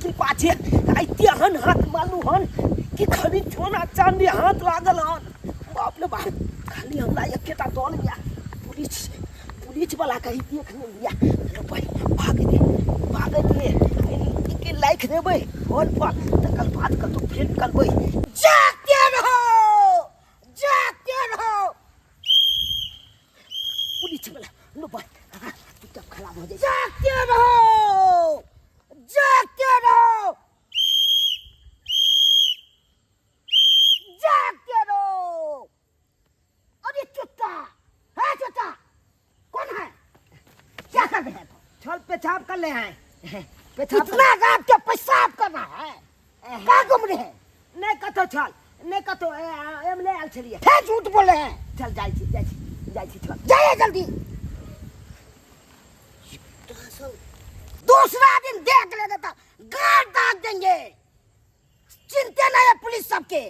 Cycle पाछे आइ तेहन हाथ मारलू हन कि खाली सोना चांदी हाथ लागल हन। बाप रे बाप, खाली हमरा एकेटा डर या पुलिस, पुलिस वाला कहीं देख नहीं लिया। चलो भाई भाग दे, भाग दे, के लाइक देबै फोन पर, तकर बाद कतौ फेर करबै। जागते रहो, जागते रहो। पुलिस वाला लो भाई चुपचाप खराब हो जाए। जागते रहो, जागते रहो, जागते रहो। अरे चुत्ता है, चुत्ता कौन है, क्या कर रहे हैं? छल पेशाब कर ले हैं, पेशाब इतना रात के पेशाब करना है, का घूम रहे हैं? नहीं कतो छल, नहीं कतो एम ले आयल छलिए। फिर झूठ बोले हैं। चल जाइ छी, जाइ छी, जाइ छी, चल जाइए जल्दी। दूसरा दिन देख लेंगे तो गाड़ दाग देंगे। चिंते नहीं है पुलिस सबके,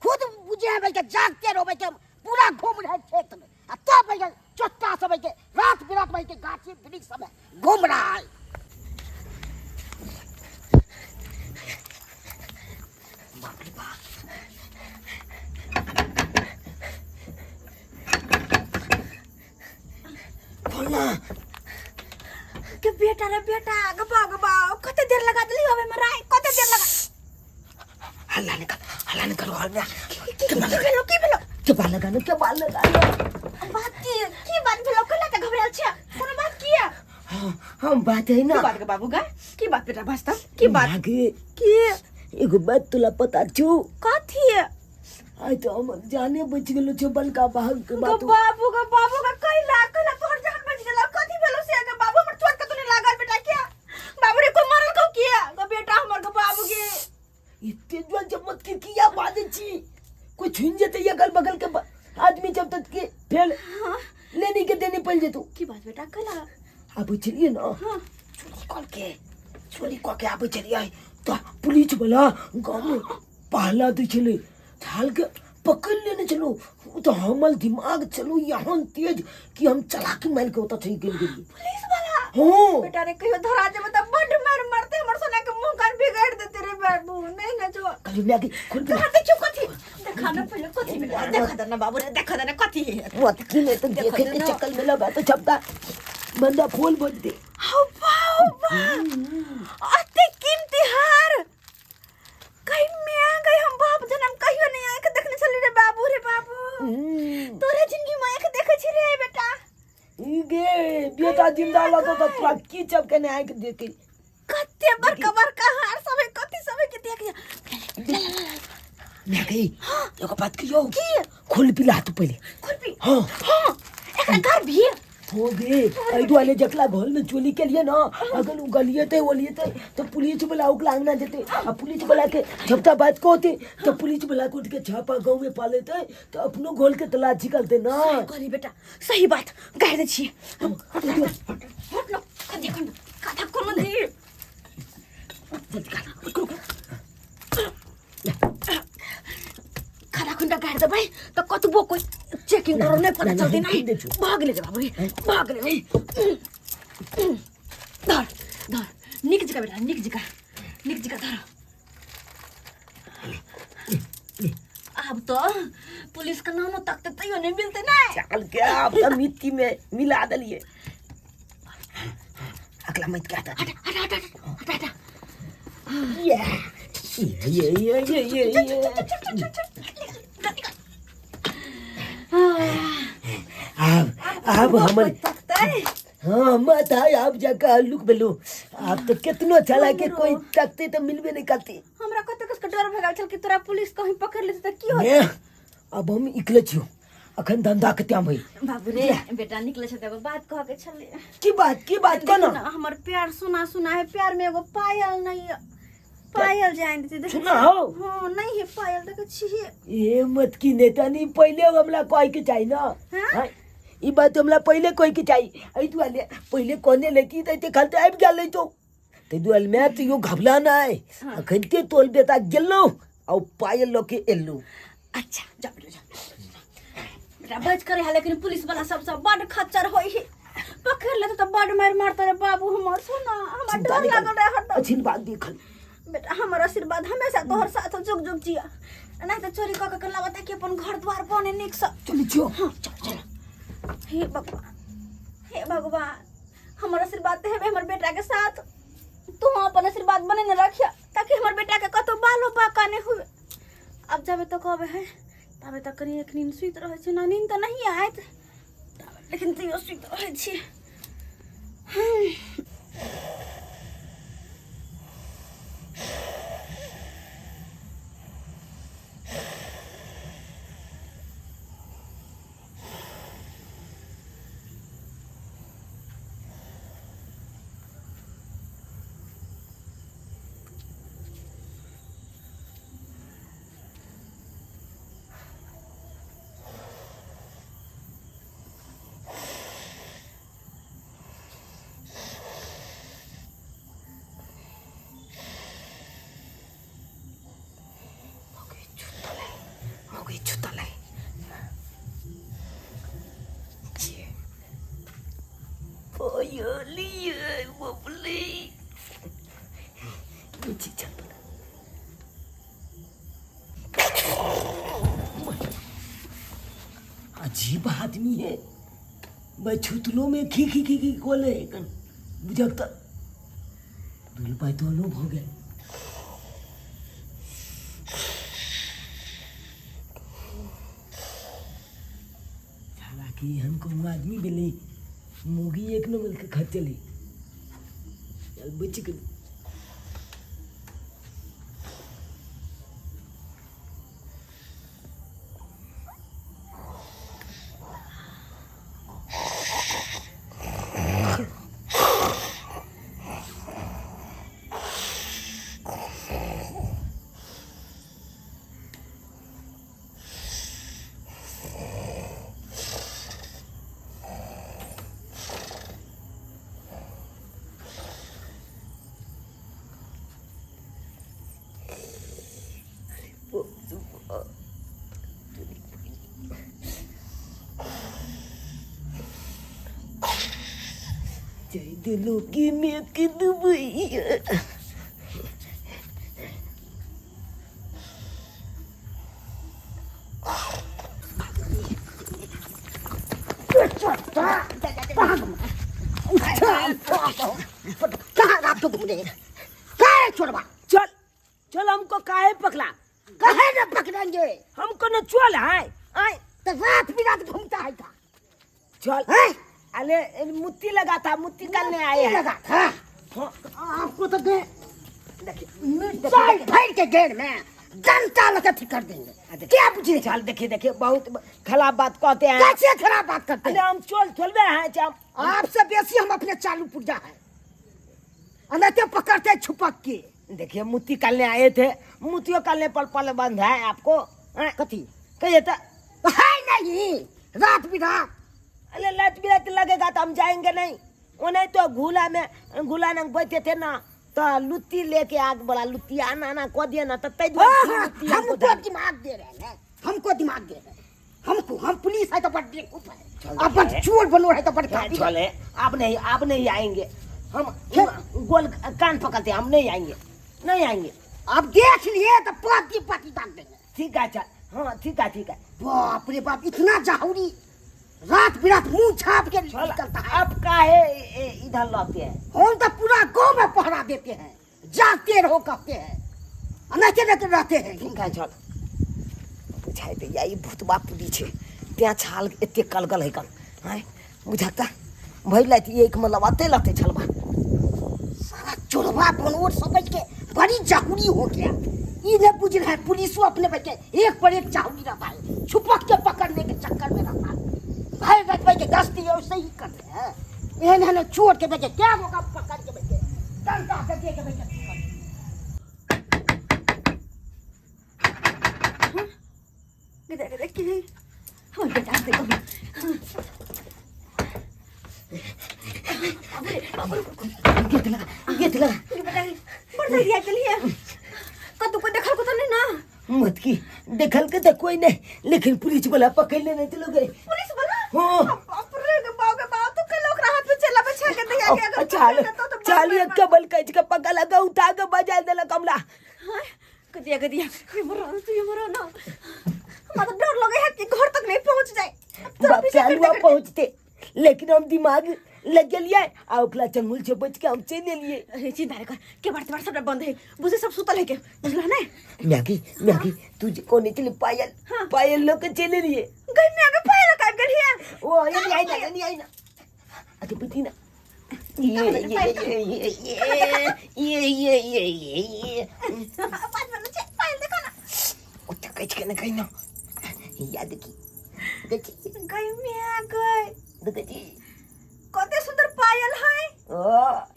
खुद बुझे हैं भाई के जागते रहो भाई के, हम पूरा घूम रहे हैं खेत में, आ तब भाई के चोट्टा सब भाई के रात बिरात भाई के गाछी वृक्ष सब में घूम रहा है। बाप रे बाप, खोलना के बेटा रे बेटा, गबाव गबाव कते देर लगा देली होबे में राय, कते देर लगा। हल्ला नहीं कर, हल्ला नहीं करो, हल्ला की भेलो, की भेलो? के बाल लगा के बाल लगा बात की बात भेलो, कला त घबरायल छ, कोनो बात किया? हाँ, हम बात है ना। की बात के बाबू गा, की बात बेटा भास्ता, की बात? आगे की एगो बात तोला पता छौ? कथी? आइ तो हम जाने बच गेलो छौ बलका भाग के बात। गो बाबू, गो बाबू गा, कैला कैला तोहर जान बच गेलो, कथी भेलो से गे बाबू? हमर चोट कतो नहीं लागल बेटा? क्या बाबू रे, कोई मरल को किया गो बेटा हमर? गो बाबू गे, इते जो जमत के किया बाजे छी, कोई छुन जेते अगल बगल के आदमी जब तक के फेल हाँ। लेने के देने पड़ जेतो। की बात बेटा कैला? आबै छलियै ना, हाँ। चोरी कल के, चोरी कऽ के आबै छलियै तऽ पुलिस वाला गाँव में पहला दै छलै, झाल के पकड़ लेने छलहुँ। ओ तऽ हमर दिमाग छलहुँ एहन तेज कि हम चलाकी मारि के ओतऽ चलि गेल गेलियै। पुलिस वाला? हाँ। बेटा रे, कहियो धरा जेबे तऽ बड्ड मारि मारते, हमर सोना के मुंह कान बिगाड़ देते रे बाबू। नहीं ना जो कहलियै माय के खोल के कहाँ देखियो, कथी देखा ना पहले, कथी बेटा देखा दे ना बाबू रे, देखा दे ना कथी है। मत की नहीं तो देखो देखे के ना। चक्कर में लगा तो छपता बंदा फोन बज दे। हाउ वाह वाह, अते कीमती हार कहीं में आ गई, हम बाप जन्म कहियो नहीं आके देखने चली रे बाबू रे बाबू। तोरे जिंदगी में आके देखे छी रे बेटा। ई गे बेटा जिंदा लगो तो तोरा की चपके नहीं आके देखे। कते बड़का बड़का हार सब है, कथी सब है के देख मैं गई एगो बात कहियो? की? खोल पिला तू पहले। खुरपी? हाँ। हाँ, एकरा घर भी हो गए एहि दुआरे जकला घर में चोरी के लिए ना, अगर उ गलिए ते ओलिए ते तो पुलिस वाला ओकरा अंगना जेते, आ पुलिस वाला के छपता बात को होते तो पुलिस वाला को उठ के छापा गांव में पा लेते तो अपनो घोल के तलाश निकलते ना। कहली बेटा सही बात कह दे छी। हट हट लो, कथी खंड कथा कोनो दी खाना खुंडा गाड़ देबै तऽ कतबो कोई चेकिंग करो नहीं पता ना, चलते। हम नहीं खुद दै भाग ले बाबू रे, भाग ले। धर धर, निक जगह बेटा, निक जगह, निक जगह धर। आब तो पुलिस के नाम तकते तैयो नहीं मिलते ना। चल के आप तो मिट्टी में मिला दलिए। अगला मत क्या था? हट हट हट हट हट हट। ये ये ये ये ये ये अब हमर हाँ मत आय, अब जाकर हल्लुक बेलू। अब तो कितनो चला के कोई तकते तो मिलबे नहीं करती। हमरा कते कस के डर भए गेल छल कि तोरा पुलिस कहीं पकड़ लेते त की होत। ने अब हम इकले छियो, अखन धंधा के त्याम भई। बाबू रे बेटा, निकले छ त एगो बात कह के छले। की बात, की बात? देखू कोना ना, हमर प्यार सुना सुना है, प्यार में एगो पायल नहीं है, पायल जान देते देख। सुना हो? हाँ नहीं है पायल, देख छी। ए मत की नेता नहीं, पहले हमला कह के चाहिए ना। हाँ? हाँ? ई बात हमला पहले कह के चाहिए। एहि दुआरे पहले कहने लगी त एते खालते आबि गेल तो ताहि दुआरे मैं तो यो घबला ना है। हाँ। अखन के तोल बेटा गेलहुँ आ पायल लऽ के एलहुँ। अच्छा जा बेटा जा बेटा, बच करे है, लेकिन पुलिस वाला सब सब बड़ खच्चर होई है, पकड़ लेते तो बड़ मार मारते रे बाबू हमर। सुना हमरा चिंता डर नहीं लागल रहे हरदम। अछिन बात देखल। बेटा हमर आशीर्वाद हमेशा तोहर साथ हो, जुग जुग जिया। नहीं तो चोरी कऽ के लावा ताकि अपन घर द्वार बने नीक से। चल जियो। हाँ चल चल। हे भगवान, हे भगवान, हमर आशीर्वाद हेबे हमर बेटा के साथ। तू अपन आशीर्वाद बने ने रखिया ताकि हमर बेटा के कतौ बालो बाका नहीं हुए। अब जाबे तक अबे है ताबे तक कनी एक नींद सुति रहै छी ना, नींद तऽ नहीं आयत लेकिन तैयो सुति रहै छी। अजीब आदमी है, मैं छुतलो में खी खी खी खी कोले बुझक त दुल पाई तो लोभ हो गए। हालांकि हमको आदमी मिली मुगी एक नंबर के खा चली चल बच गई। दिलों की मैं कि दुबई चल चल, हमको काहे पकड़ा? काहे न पकड़ेंगे? हमको न चल आए आए तो रात बिरात घूमता है था। चल अरे मुत्ती लगा था, मुत्ती करने आए हैं। लगा था हाँ। आपको तो दे देखिए भर के घेर में जनता लकठी कर देंगे। क्या बुझे? चल देखिए देखिए, बहुत खराब बात कहते हैं। कैसे खराब बात करते हैं? अरे हम चल चलबे हैं, आपसे बेसी हम अपने चालू पुर्जा है, अनते पकड़ते छुपक के। देखिए मुत्ती करने आए थे, मुत्तियों करने पर पल बंद है आपको। कथी कहिए तो है नहीं, रात बिरात। अरे रात बिरात लगेगा तो हम जाएंगे नहीं। वो नहीं तो घूला में घूला नंग बैठे थे ना, तो लुत्ती लेके आग बड़ा लुत्ती आना आना को दिया ना, तो हमको दिमाग दे रहे हैं, हमको दिमाग दे रहे हैं, हमको। हम पुलिस है तो बड़ बेवकूफ है, अब बड़ चोर बनो है तो बड़ चले। आप नहीं, आप नहीं आएंगे, हम गोल कान पकड़ते हैं, हम नहीं आएंगे, नहीं आएंगे। अब देख लिए तो पाती पाती डाल देंगे। ठीक है चल, हाँ ठीक है ठीक है। बाप रे बाप, इतना जाहुरी रात बिरात मुंह छाप के निकलता है। आप काहे इधर लाते हैं? हम तो पूरा गांव में पहरा देते हैं, जागते रहो कहते हैं, अनैते नते रहते हैं। ठीक है चल बुझाई दे, ई भूतबा पुलिस है त्या छाल एते कलगल है कल हैं बुझाता भई लाती एक मतलब आते लाते छलबा सारा चोरवा बनोर समझ के बड़ी जाहुरी हो गया। ये नहीं बुझ रहा है पुलिसो अपने बच्चे एक पर एक जाहुरी रहता है, छुपक के पकड़ने के चक्कर में रहता है। भाई भाई के गश्ती है वैसे ही करते हैं। एहन एहन चोर के बच्चे क्या होगा पकड़ के बच्चे डंडा के दे के बच्चे। देख देख के हम बेटा देखो गेट लगा, गेट लगा। बेटा बड़ धैर्य के लिए कतौ को देखल को तो नहीं ना? मत की देखल के तो कोई नहीं, लेकिन पुलिस वाला पकड़ लेने चलो गए। पुलिस वाला? हाँ। बाप रे बाप के बाप, तो कल ओकरा हाथ पे चाल तो तो चाल एक के बल कच के पक्का लगा उठा के बजा देलक हमरा। हाय, गदिया गदिया, ये मरो तू, ये मरो ना, हमरा तो डर लगे है कि घर तक नहीं पहुंच जाए। तोरा बाप पीछा करते चालुआ करते। पहुंचते, लेकिन हम दिमाग लग गेलिए आ ओकरा चंगुल से बच के हम चलि एलिए। अरे चिंता नहीं कर, के बार तेबार सबटा बंद है, बुझे सब सुतल है के, बुझला नहीं? मैगी मैगी, तू जे कोने चली पायल। हाँ। पायल लोग के चलि एलिए। गई मैं आगे पायल काट गेल हिया। ओ ये नहीं आई ना, ये नहीं आई ना, अरे बुद्धि ना, ये ये ये ये ये ये ये ये ये पायल बन छै, पायल देखो ना। ओते कहै छै ने, कहि ना, या देखी देखी। गई मैं गई। देखै छी। कते सुंदर पायल है। ओ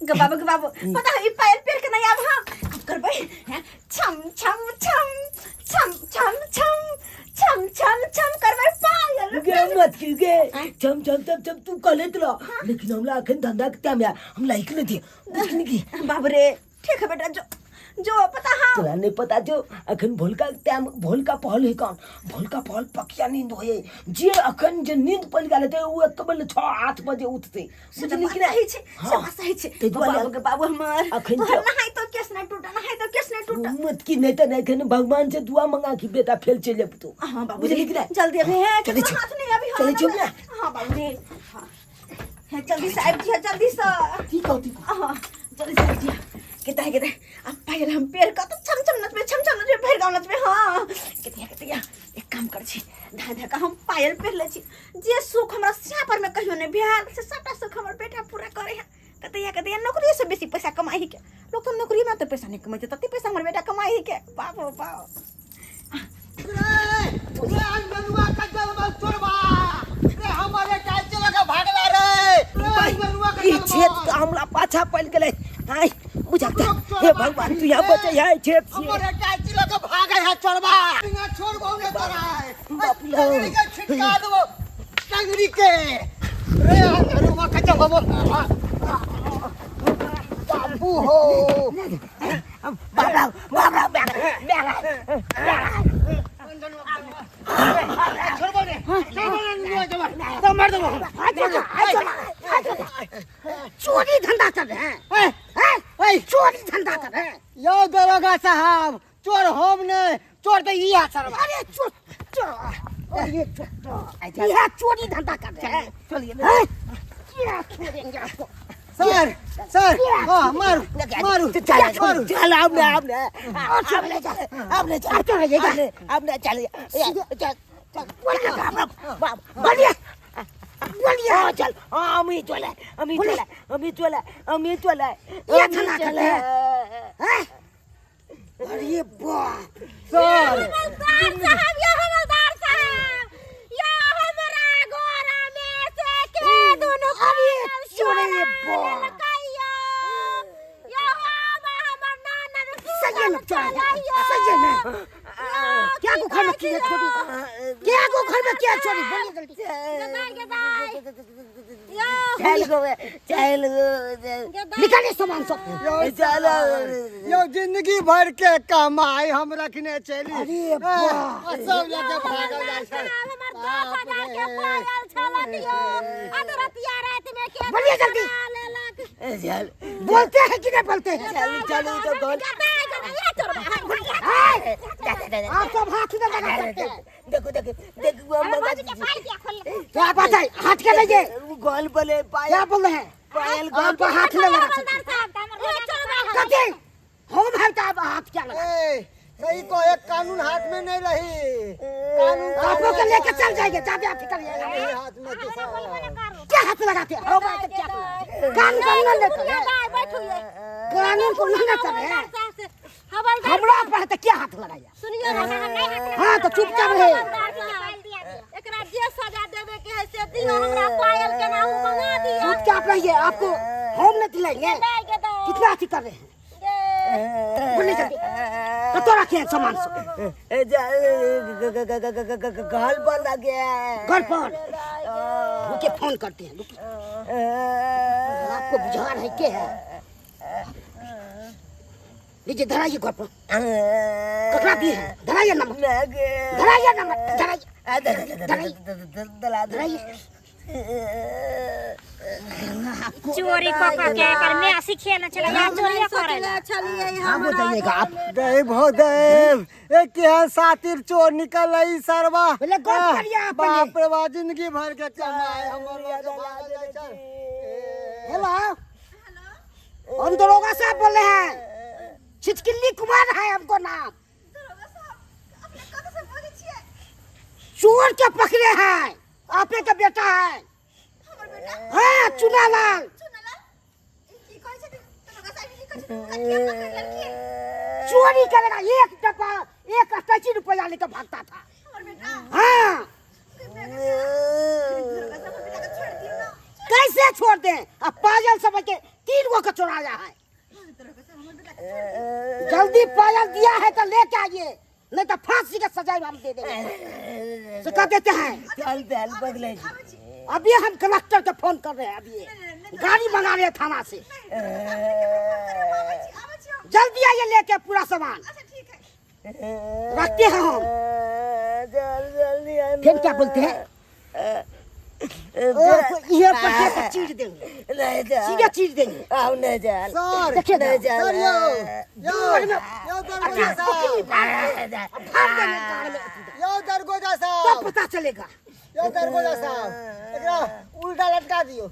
ग बाबू, ग बाबू, पता है ई पायल पेर के नहीं आब हम अब करबै हैं, छम छम छम छम छम छम छम छम छम करबै पायल। गे मत की गे, छम छम छम छम तू कहले रह, लेकिन हमरा अखन धंधा के टाइम है, हम लाइक नहीं थी, बुझली की? बाबू रे, ठीक है बेटा, जो जो पता हाँ। तोरा नहीं पता जो अखन भोलका टाइम, भोलका पहल है, कौन भोलका पहल पकिया नींद होए, जे अखन जे नींद पड़ गेल ते उ एक बजे 6 8 बजे उठते, से तऽ बुझली बात कि नहीं? सही छै, से हाँ। बात सही छै। ताहि दुआरे बाबू के बाबू हमर। अखन तोहर तऽ- नहाय तो केस नहीं टूटा, नहाय तो केस नहीं टूटा। मत की नहीं तो नहीं अखन भगवान से दुआ मंगा कि बेटा फेल चलि जेबतो। हाँ बाबू बुझली रे, कि नहीं? जल्दी अभी है, चलै केकरो छी। हाथ नहीं अभी, हाँ, चलै छी ना, ना? हाँ बाबू रे, हाँ। है, जल्दी से आबि जिया, जल्दी से। ठीक हो, ठीक हो। हाँ, जल्दी से आबि जिया। कितना है, कितना है? अब पायल हम पेड़ का तो छम छम नचबे, छम छम नचबे, भरि गाँव नचबे, हाँ। कितना है, कितना है? एक काम कर छी, धा धा का हम पायल पहिर लै छी, जे सुख हमरा स्याह पर में कहियो नहीं भेल से सबटा सुख हमर बेटा पूरा करे है। कतैया कतैया नौकरी से बेसी पैसा कमाई के, लोग तो नौकरी में तो पैसा नहीं कमाई छै, तते पैसा हमर बेटा कमाई के। बाप रे बाप। ई छेद के हमरा पाछा पड़ गेलै, आय बुझाता, हे भगवान तू यहाँ बचै है छेद से। हमरे टाइची लके भागे है चोरबा, छोड़बो ने तोरा। बाप रे। टंगरी के छिटका देबो टंगरी के रे, अंगरुआ के जंगबो बाबू हो। बाप रे बाप रे, बाप रे। छोड़बो ने, छोड़बो ने, तो मार देबो। चोरी धंधा कर रहे हैं, हैं? चोरी धंधा कर रहे हैं। यो दरोगा साहब, चोर हम ने, चोर तो ई है सरवा। अरे चोर चोर, अरे चोर, यह चोरी धंधा कर रहे हैं। चलिए, क्या छोड़ेंगे आपको? सर सर, हाँ मारू मारू चल मारू। चल, आपने आपने आपने चल, आपने चल, आपने आपने चल चल चल, बढ़िया बढ़िया, चल, हम ही चले, हम ही चले, हम ही चले, हम ही चले। ये धंधा कर रहे हैं? अरे बाप। सर हवलदार साहब, या हवलदार साहब, या हमरा गोरा में से के दुनु अरे पायल चोरे चोरा बाप। लेलकैयो। या हम हमर नाना सही है ना, चोर है। सही है ना? क्या को घर में किया चोरी, क्या को घर में किया चोरी, बोलिए जल्दी। चल गो चल गो। निकालिए सामान सब। चलो। यो जिंदगी भर के कमाई हम रखने चली। अरे बाप। सब लेके भागल जाइ छै। हमर 10,000 के पायल छलक यो, अधरतिया राति में के बोलिए जल्दी। लेलक। चल। बोलते हैं कि नहीं बोलते हैं? चल चल तो गोल। आप सब हाथ उधर लगा सकते हैं। देखो देखो देखो, हम भौजी के पायल दिया खोल। क्या बात है, हाथ के लीजिए। गोल बोले पायल। क्या बोल रहे हैं? पायल गोल। आप हाथ नहीं लगा सकते। साहब, कथी हम है तो आप हाथ क्या लगा? सही को एक कानून हाथ में नहीं रही, कानून आप लोग के लेके चल जाएंगे, ज्यादा आप निकलिएगा हाथ में तो क्या हाथ लगाते हैं? हो भाई, तो क्या कानून को न लेकर कानून को न कर रहे हैं हमरा पर, तो क्या हाथ लगाया? हाँ तो चुपचाप रहे। एकरा जे सजा देवे के है से दियो, हमरा पायल के नाम मंगा दियो। चुपचाप रहिए, आपको हम नहीं दिलाएंगे। कितना अथी कर रहे हैं, बोलने जल्दी, कतो रखे हैं सामान सब? घर पर लगे। घर पर रुके, फोन करते हैं, रुकिए। आपको बुझा रहे के है, लीजिए धराइए घर पर ककरा दिए हैं, धराइए नंबर, धराइए नंबर, धराइए धराइए धराइए। चोरी क क के एकर माय सिखेने छलै या चोरिये करै लए। छलियै आप बताइएगा आप दैव हो दैव ए केहन सातिर चोर निकल ई सरवा पहिले गप करिया अपने। बाप रे बा जिंदगी भर के कमाई हमर लोग के भागल जाइ छै ए, हेलो हम दरोगा साहब बोल रहे हैं छिचकिल्ली कुमार है हमको नाम दरोगा साहब अपने कतऽ से बजै छियै चोर के पकड़े हैं आपे का बेटा है हमर बेटा हाँ चुनालाल चुनलाल ई की कहै छथिन दरोगा साहब ई की कहै छथिन हुनका किया पकड़ि लेलखिन चोरी करेगा एक डब्बा एक अट्ठासी रुपया लेकर भागता था हमर बेटा हाँ दरोगा साहब हमर बेटा के छोड़ि दियौ ना कैसे छोड़ दें अब पायल समझ के तीन गो के चुराया है दरोगा साहब हमर बेटा के छोड़ि दियौ जल्दी पायल दिया है तो लेके आइए नहीं तो फांसी का सजा हम दे देंगे से कह देते हैं चल चल बदले आबै छी अभी हम कलेक्टर के फोन कर रहे हैं अभी गाड़ी मंगा रहे हैं थाना से आबै छी आबै छी हम जल्दी आइए लेके पूरा सामान अच्छा ठीक है रखते हैं हम चल जल्दी फिर क्या बोलते हैं ओ, ये पट्टे पर चीर देंगे नहीं चल सीधे चीर देंगे आओ नहीं चल सर देखिए नहीं चल सर यो यो यो दरगोजा साहब फाड़ देंगे गाड़ में यो दरगोजा तब साहब पता चलेगा यो दरगोजा साहब एकरा उल्टा लटका दियो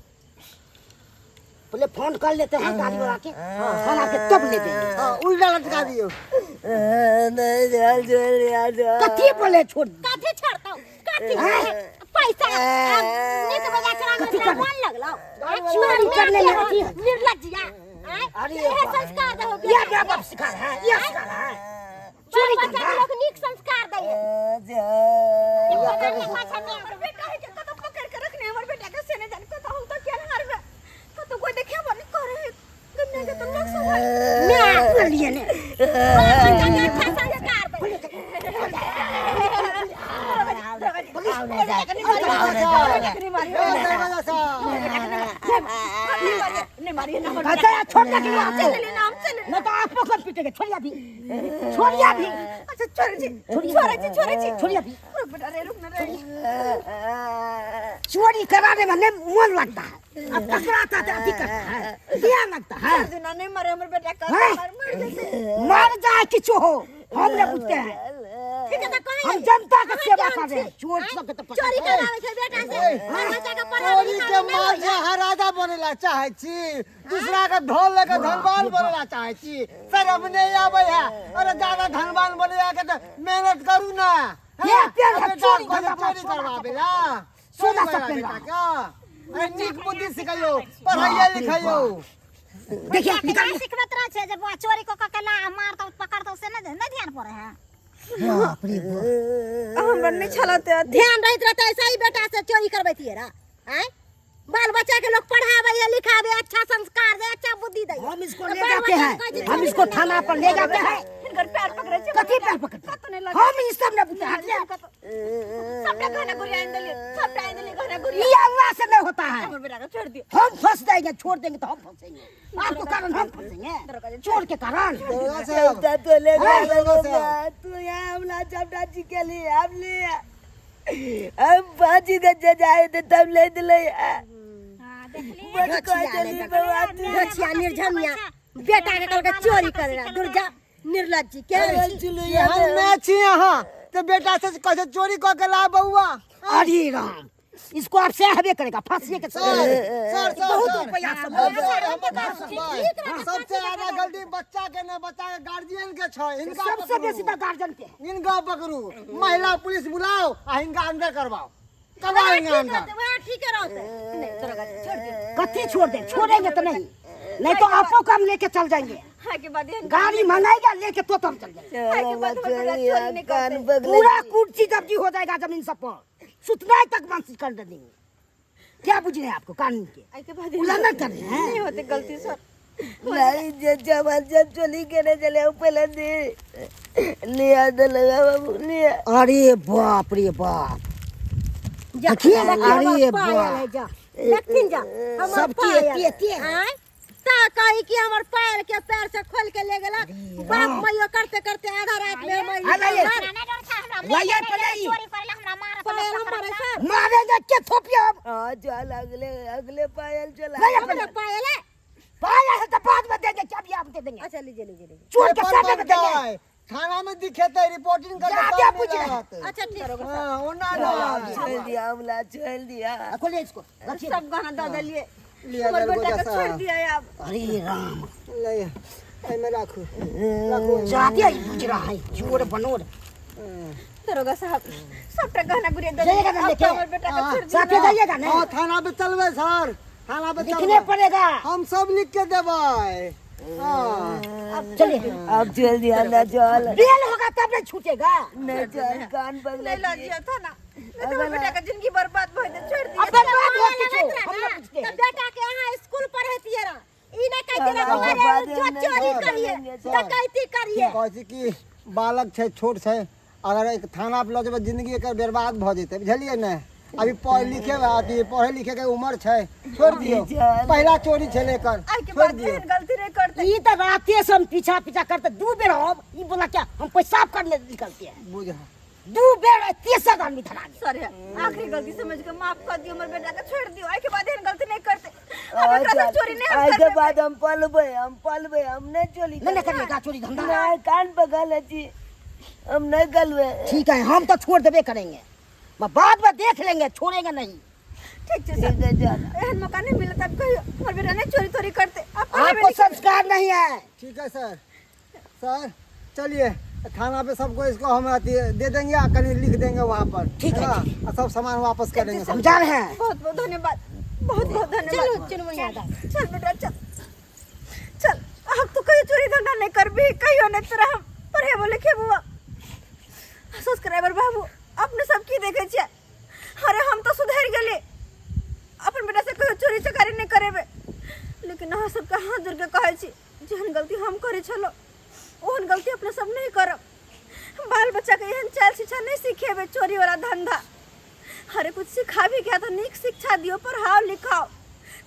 पहले फोन कर लेते हैं गाड़ी वाला के थाना के तब ले जाएंगे हाँ उल्टा लटका दियो नहीं चल चल यार चल कथी बोले छोड़ कथी छोड़तौ कथी पैसा आब नीक बजा चला कथी तोरा कर- मन लगलौ चोरी करने में अथी है। निर्लज्जिया आँय? अरे इहे बाप। संस्कार दहो ये क्या बाप सिखा रहा है ये सिखा रहा है चोरी बाल बच्चा करना के लोग नीक संस्कार दै है। हमर बेटा है के कतौ पकड़ के रखने हमर बेटा के से नहीं जान कतौ हम तो किया हारबे कतौ कोई देखेबो नहीं करे है गन्ना के तो लोग सब है मैं अपने लिए ने बाल बच्चा के अच्छा संस्कार दै यो दरगोजा साहब कहते हैं छोड़ दे नहीं तो आप लोग पीटेंगे छोड़िया भी छोड़िया भी अच्छा छोड़े छी छोड़े छी छोड़े छी छोड़िया भी रुक बेटा रे रुक ना रे चोरी कराने में नहीं मन लगता है अब पकड़ाता है अथी करता है दिया लगता है दुना नहीं मरे हमर बेटा का हैं? मर मर जैसे मर जाए किछु हो हम नहीं पूछते हैं ठीक है तो कहीं हम जनता का सेवा कर रहे हैं चोर सबके तो चोरी पकड़ करावे छै बेटा से बाल बच्चा के पढ़ावे चोरी के लिखावे नहीं माल होइए। से हराजा बनेला चाहे छी दूसरा के धन लेके धनवान बनेला चाहे छी शरम नहीं आवे है अरे ज्यादा धनवान बने के तो मेहनत करू ना ये पेड़ है, बेटा चोरी को करवा, चोरी करवाबेला सोना चोरी सब पेड़ करवा है। बेटा क्या अरे नीक बुद्धि सिखाइयो पढ़ाइए लिखाइयो देखिए बच्चा के निकाल ना सिखबैत रहै छै जे बौआ चोरी कऽ कऽ के ला मारतौ पकड़तौ से नहि नहि ध्यान पड़ै है बाप रे बाप हमर नहीं छला ते ध्यान रहैत रहतै ऐसा ही बेटा से चोरी करबैतियै रह आँय बाल बच्चा के लोग पढ़ावे है लिखावे अच्छा संस्कार दे अच्छा बुद्धि दे हम इसको ले जाते हैं हम इसको थाना पर ले जाते हैं हिनकर पैर पकड़े छै कथी पैर पकड़ते कतौ नहीं लगे हम ई सब नहीं पूछते हट जा। सबटा गहना गुड़िया आनि देलियै सबटा आनि देलियै गहना गुड़िया ये अल्लाह से नहीं होता है हमर बेटा के छोड़ दियौ हम फंस जाएंगे छोड़ देंगे तो हम फंसेंगे आपको कारण हम फंसेंगे चोर के कारण दरोगा साहब तो ले दरोगा साहब तू यहाँ हमला चपटा जी के लिए हम ले हम बाजी के जाए थे तब ले दिले बड़ कह देली बाबा तू रचिया निर्झनिया बेटा के कहलकै चोरी करे ला दुर्जा निर्लज्जी के हम मैं छी यहाँ तो बेटा से कैसे चोरी कऽ के ला बउआ अरे राम इसको आप से हवे करेगा फांसी के सर सर सर बहुत सर, रुपया सब सर, हमर बात सुनबै। सबसे ज्यादा गलती बच्चा के ने बच्चा के गार्जियन के छै हिनका सबसे पकड़ू। बेसी तो गार्जियन के है। हिनका पकड़ू महिला पुलिस बुलाओ आ हिनका अंदर करवाओ करवाओ हिनका अंदर वएह ठीके रहतै नहीं दरोगा जी छोड़ दियौ कथी छोड़ दे छोड़ेंगे तो नहीं नहीं तो आपको काम लेके चल जाएंगे हाय के बाद एहन गाड़ी मंगाएगा लेके तो हम चल जाएंगे हाय के बाद हमर बेटा चोरी नहीं कान करतै पकड़े पूरा कुर्सी कब्जी हो जाएगा जमीन सब पर सुतना तक मानसिक कर देंगे क्या बुझ रहे हैं आपको कानून के आइ के बाद उल्लंघन कर रहे हैं नहीं होते गलती सर नहीं जे जवान जब चोरी करे चले पहले दे लिया तो लगा बाबू लिया अरे बाप रे बाप देखिए अरे बाप जा देखथिन जा हमर सबके पायल एते एते है। आँय? ता कही कि हमर पायल के पैर से खोल के ले गेलक बाप मैयो करते करते आधा रात में हमर आ लाइए। घर लाइए पलाई। चोरी करे हमरा हमरा मारत पायल हमर है सर। मारेंगे के थोपिया हम। हाँ चल अगले अगले पायल चला। नहीं, अपने पायल है। पाया है तो बाद में देंगे, चाबी आप दे देंगे। अच्छा लीजिए लीजिए लीजिए। चोर के पेपर सामने बन में देंगे। जाए। थाना में दिखे तो रिपोर्टिंग कर जादे पूछ रहे। अच्छा ठीक। हाँ ओना ना छोड़ दिया हमला, छोड़ दिया। खोलिए इसको, रखिए। सब गहना दऽ देलिए। लिया हमर दरगो बेटा के जैसा। छोड़ दिया अब। अरे राम। ले एमे राखू राखू। जादे ही बुझ रहा है चोर बनोर। दरोगा साहब सबटा गहना गुड़िया दऽ जाइएगा देलिए। ना अब लेके? तो हमर बेटा के छोड़ दिया। साथे जाइएगा ना? हाँ थाना पे चलबे सर, थाना पे लिखने चलबे। पड़ेगा। हम सब लिख के देबै। हाँ। चलिए अब चल दिया ना चल। बेल होगा तब नहीं छूटेगा। नहीं चल कान पकड़ नहीं लजिया था ना, नहीं तो हमर बेटा के जिंदगी बर्बाद भऽ जेतै। छोड़ दिया। अब बर्बाद हो किछो हम ना पूछते तऽ हैं। बेटा के अहाँ स्कूल पढ़ैतियै रह, ई नहि कहतियै रह अब बौआ रे, बाद जो में चोरी नहीं करिए करेंगे, सर। डकैती करिए। कहै छी कि बालक छै छोट छै, अगर एक थाना पर लऽ जेबै जिंदगी एकर बर्बाद भऽ जेतै, बुझलियै ने? अभी पढ़ लिखे अथी पढ़े लिखे के उम्र छै, छोड़ दियौ। पहिला चोरी छलै एकर, आइ के छोड़ बाद दियौ। एहन गलती नहीं करते। ई तो राते से हम पीछा पीछा करते दू बेर हम ई बोला क्या हम पेशाब करने निकलते हैं। बुझ दू बेर तेसर आदमी धरा गया। सर आखिरी गलती समझ के माफ कर दियो, हमर बेटा के छोड़ दियो। आइ के बाद एहन गलती नहीं करते। हम एकरा से चोरी नहीं हम आइ के करबे। बाद हम पलबै, हम पलबै, हम नहीं चोरी नहीं नहीं करिएगा चोरी धंधा। नहीं कान पकड़ छी, हम नहीं गलबे। ठीक है हम तो छोड़ देबे करेंगे, मैं बाद में देख लेंगे, छोड़ेंगे नहीं। ठीक छै सर। ठीक है चल। एहन मौका नहीं मिले तब कहियो हमर बेटा नहीं चोरी तोरी करते। अब पढ़ेबे आपको लिखेबे। संस्कार नहीं है। ठीक है सर। सर चलिए थाना पे सबको इसको हम अथी दे देंगे आ कहीं लिख देंगे वहाँ पर। ठीक है, ना? ठीक आ सब सामान वापस करेंगे सब। समझा रहे हैं। बहुत बहुत धन्यवाद, बहुत बहुत धन्यवाद। चलू चुनमुनिया दा। चल बेटा चल चल। अब तो कहियो चोरी धंधा नहीं करबी, कहियो नहीं तोरा हम पढ़ेबो लिखेबो। सब्सक्राइबर बाबू अपने सब की देखे छियै? अरे हम तो सुधरि गेली, अपन बेटा से कहियो चोरी चकारी नहीं करेबे, लेकिन अहाँ सबके हाथ जोड़ के कहै छी जेहन गलती हम करै छलहुँ ओहन गलती अपने सब नहीं करब। बाल बच्चा के एहन चाल शिक्षा नहीं सिखेबे चोरी वाला धंधा। अरे कुछ सिखाबी क्या तो नीक शिक्षा दियो, पढ़ाओ लिखाओ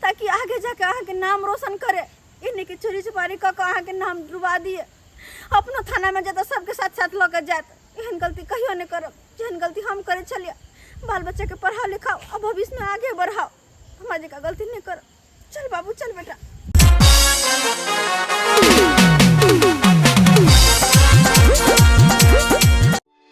ताकि आगे जाके अहाँके नाम रोशन करे। ई नहीं कि चोरी चुपारी कऽ के अहाँके नाम डुबा दिए। अपनो थानामे जायत सबके साथ साथ लऽ के जायत। एहन गलती कहियो नहीं करब जेहन गलती हम करै छलियै। बाल बच्चाके पढ़ाओ लिखाओ आ भविष्यमे आगे बढ़ाओ, हमरा जकाँ गलती नहीं करब। चल बाबू चल बेटा।